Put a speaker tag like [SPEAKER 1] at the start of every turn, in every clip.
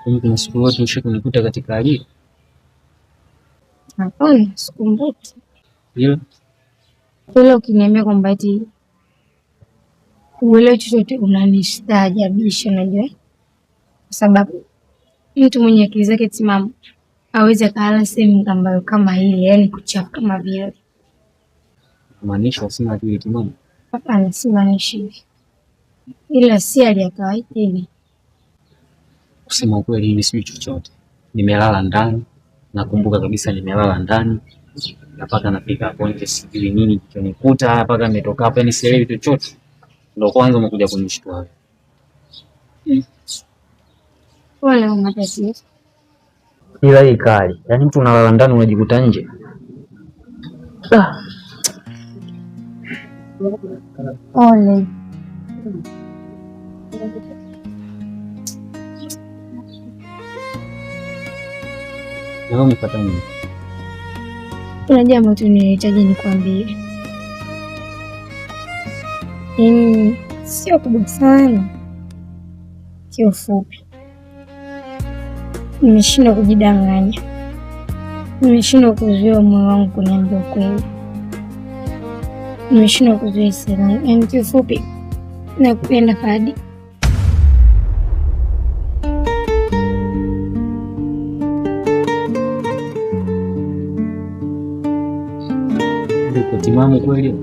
[SPEAKER 1] Mimi kuna siku yote ushe kunikuta katika hali
[SPEAKER 2] Hapana, sikumbuki.
[SPEAKER 1] hiyo?
[SPEAKER 2] Ila ukiniambia kwamba eti uelewe chochote unanistaajabisha, unajua, kwa sababu mtu mwenye akili zake timamu awezi akalala sehemu ambayo kama ile, yani kuchafu kama vile.
[SPEAKER 1] Maanisha sina akili timamu?
[SPEAKER 2] Hapana, simaanishi hivyo, ila si hali ya kawaida ile.
[SPEAKER 1] Kusema ukweli, mimi sijui chochote. Nimelala ndani, nakumbuka kabisa nimelala ndani na mpaka nafika hapo nje, sijui nini kilichonikuta mpaka nimetoka hapo, yani sielewi chochote. Ndio kwanza umekuja kunishtua wewe.
[SPEAKER 2] Pole kwa matatizo.
[SPEAKER 1] Ila hii kali, yaani mtu unalala ndani unajikuta nje. Ah.
[SPEAKER 2] Pole.
[SPEAKER 1] Na wewe umepata nini?
[SPEAKER 2] Kuna jambo tu nilihitaji nikwambie, yaani sio kubwa sana, kiufupi nimeshindwa kujidanganya, nimeshindwa kuzuia moyo wangu kuniambia ukweli, nimeshindwa kuzuia hisia zangu. Yaani kiufupi nakupenda Fadi.
[SPEAKER 1] Uko timamu kweli?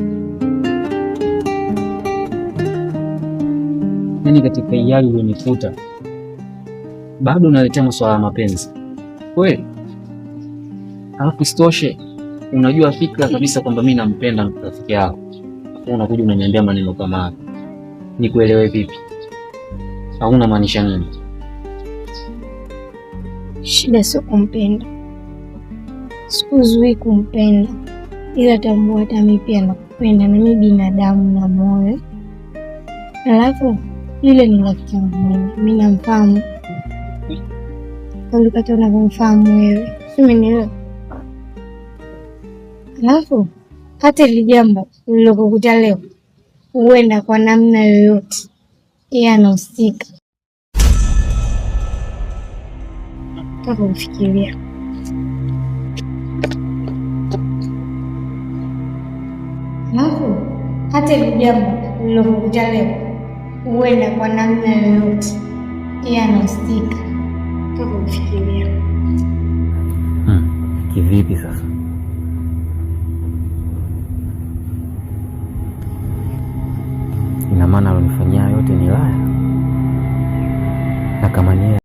[SPEAKER 1] Yaani katika hali ulionikuta bado unaletea masuala ya mapenzi kweli? Alafu isitoshe unajua fikra kabisa kwamba mi nampenda rafiki yako, alafu unakuja unaniambia maneno kama hayo, nikuelewe vipi? Au unamaanisha nini?
[SPEAKER 2] Shida sio kumpenda, sikuzuii kumpenda, ila tambua hata mimi pia nakupenda, na mimi binadamu na moyo. Alafu yule ni rafiki yangu mimi, mimi namfahamu kuliko hata unavyomfahamu wewe, si umenielewa? Alafu hata hili jambo lililokukuta leo, huenda kwa namna yoyote yeye anahusika. Taka kufikiria. Alafu hata hili jambo lililokukuta leo, huenda kwa namna yoyote yeye anahusika. Taka kufikiria.
[SPEAKER 1] Kivipi sasa?